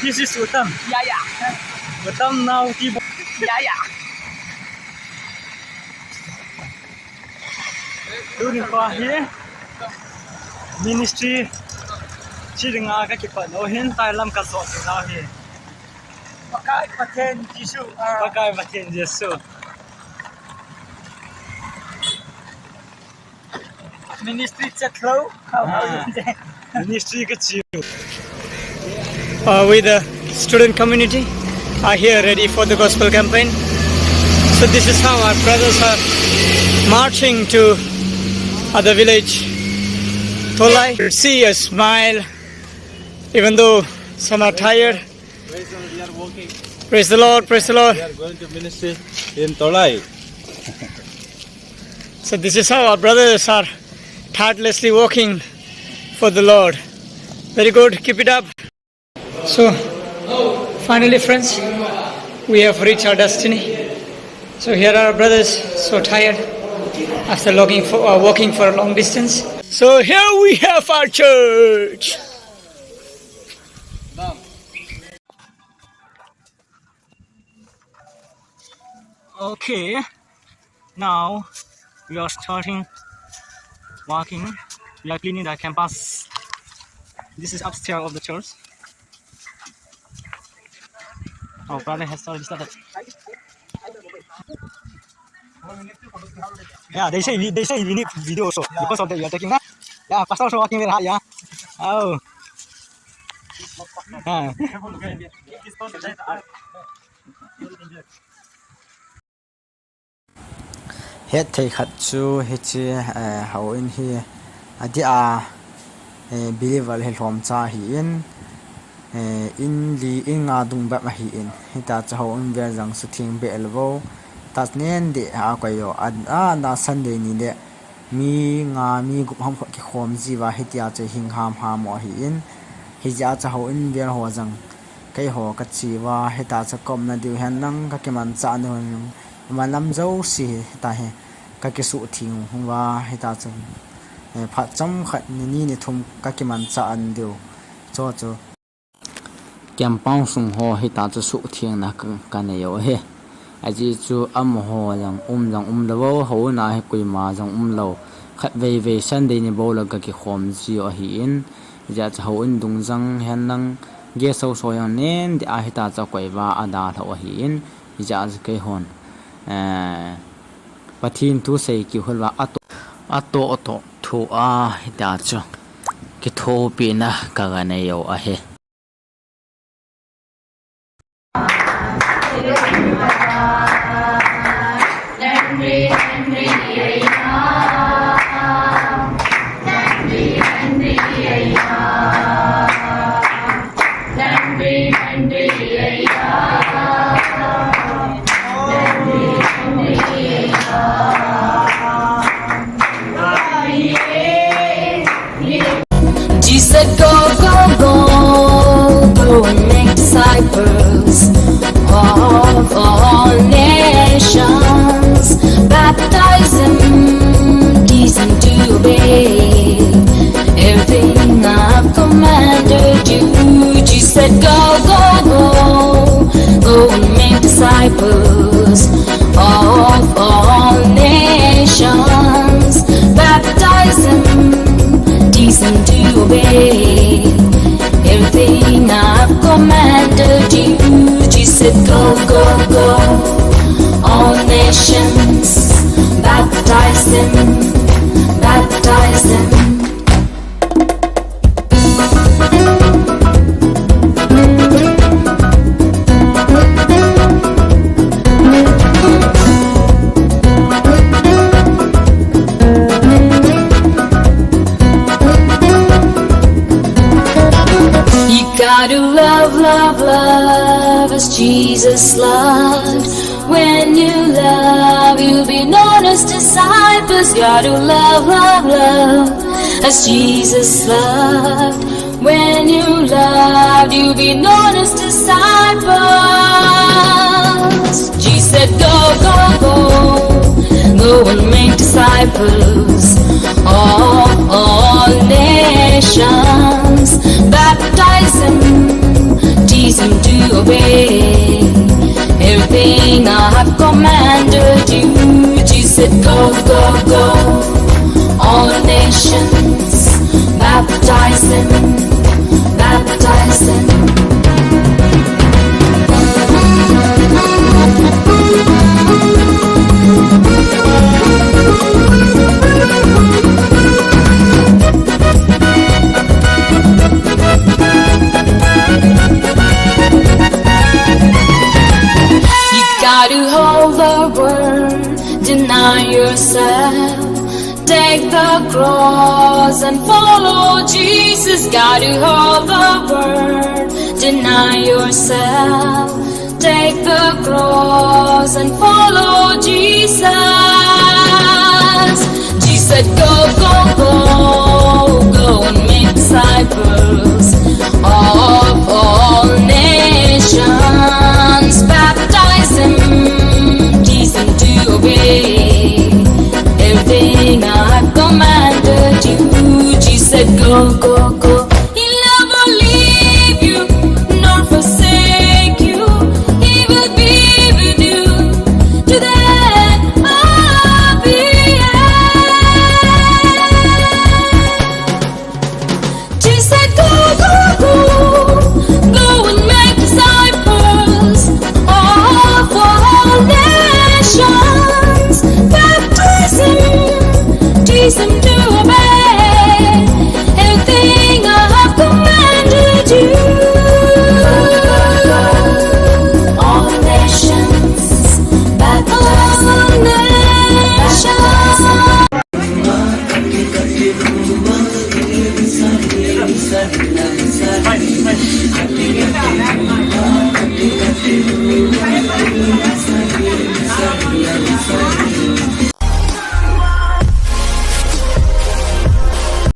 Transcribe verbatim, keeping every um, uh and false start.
This is Uttam. Yeah, yeah. Uttam now. Yeah, yeah. Tuni kho hi ministry chi dinga ka kipat nau hin, tai lam ka sot nau hi. Pakai Pathen Jesu, ah. Pakai Pathen Jesu. Ministry chat lo. Ah. Ministry ka chi. Uh, with the student community are here ready for the gospel campaign. So this is how our brothers are marching to other village. Tolai, see a smile, even though some are tired. Praise the Lord, we are walking. Praise the Lord, praise the Lord. We are going to ministry in Tolai. So this is how our brothers are tirelessly working for the Lord. Very good, keep it up. So, finally, friends, we have reached our destiny. So here are our brothers, so tired after looking for, uh, walking for a long distance. So here we have our church. Okay, now we are starting walking. We are cleaning the campus. This is upstairs of the church. Oh, brother has already started. Yeah, they say we, they say we need video also because of that we are taking, huh? Yeah, pastor also walking very hard, yeah. Oh. Ah. Hetthei khat chu hiche, eh, houin hi adeh a, eh, believer hi lhomcha ahin, eh, in li in nga dung bep ahin, hitia chu houin vel jong sutheng beh lou vo, tah nen deh a koi u, a, a, na Sunday ni le mi nga mi gup ham khat kikhom jiuva hitia chu hing hamham u ahin, hijeh a chu houin vel ho jong keiho kache uva, hitia chu ka umna diu hen lang kakimanchah diu hen lang, aman lam jouse hitia hi kakisuhtheng uva, hitia chu, eh, phat chomkhat ni ni ni thum kakimanchah diu. Chu chu. Campus sung ho hitia chu suhthengna ka, kanei u ahi. Ajeh chu amaho jong um jong umlou, houin a hi koima jong umlou. Khatvei vei Sunday ni bou le kakikhom jiu ahin. Hijeh a chu houin dung jong hen lang guest house ho jong nen deh a hitia chu akoi uva adalhah u ahin. Hijeh a chu keihon, eh, Pathen thu sei kihil uva atoh, atoh, atoh thu a hitia chu kithopina kaga nei u ahi. Jesus said, "Go, go, go, go and make disciples of all nations. Baptize them, teach them to obey everything I've commanded you." Jesus said, "Go, go, go, go and make disciples of all nations. Baptize them, teach them to obey everything I've commanded you." Jesus said, "Go, go, go, all nations, baptize them, baptize them." You gotta love, love, love as Jesus loved. When you love, you'll be known as disciples. Gotta love, love, love as Jesus loved. When you love, you'll be known as disciples. Jesus said, "Go, go, go, go and make disciples." disciples of all nations, baptize them, teach them to obey everything I have commanded you. Jesus said, "Go, go, go, all nations, baptize them, baptize them." You gotta hold the word, deny yourself. Take the cross and follow Jesus. Gotta hold the word, deny yourself. Take the cross and follow Jesus. Jesus said, "Go, go, go, go and make disciples of all nations. Baptize them, teach them to obey everything I have commanded you." Jesus said, "Go, go, go." He'll never leave you nor forsake you. He will be with you to the end of the earth. Jesus said, "Go, go, go, go and make disciples of all nations. Baptize them, teach them to obey everything I have commanded you." All nations, baptize all nations.